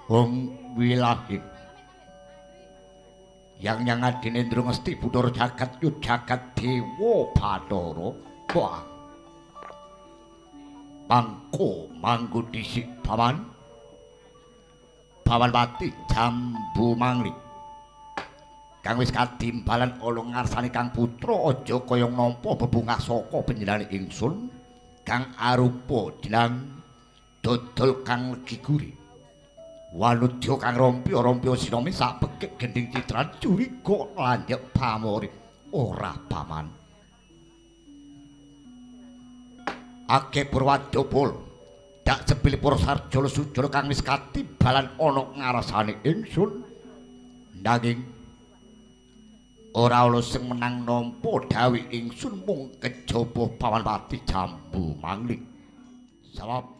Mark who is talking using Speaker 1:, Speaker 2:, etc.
Speaker 1: Wong wilahi yang yang adine Ndra Ngesti Bathara jagat yu jagat dewa Bathara. Wah, mangko manggo dhisik paman. Paman Pati Jambu Mangli kang wis kadimbalan ana ngarsane Kang Putra aja kaya nampa bebungah saka panjenengane ingsun kang arupa jenang dodol kang legi guri. Wanudya kang rompya-rompya sinami sak pekik gendhing citran curiga lanjek pamori ora paman. Ake Purwadopol dak cepil para sarjana sujana kang wis katimbalan ana ngarsane ingsun nanging ora ana sing menang nampa dawuh ingsun mung kejaba Paman Pati Jambu Mangli. Sebab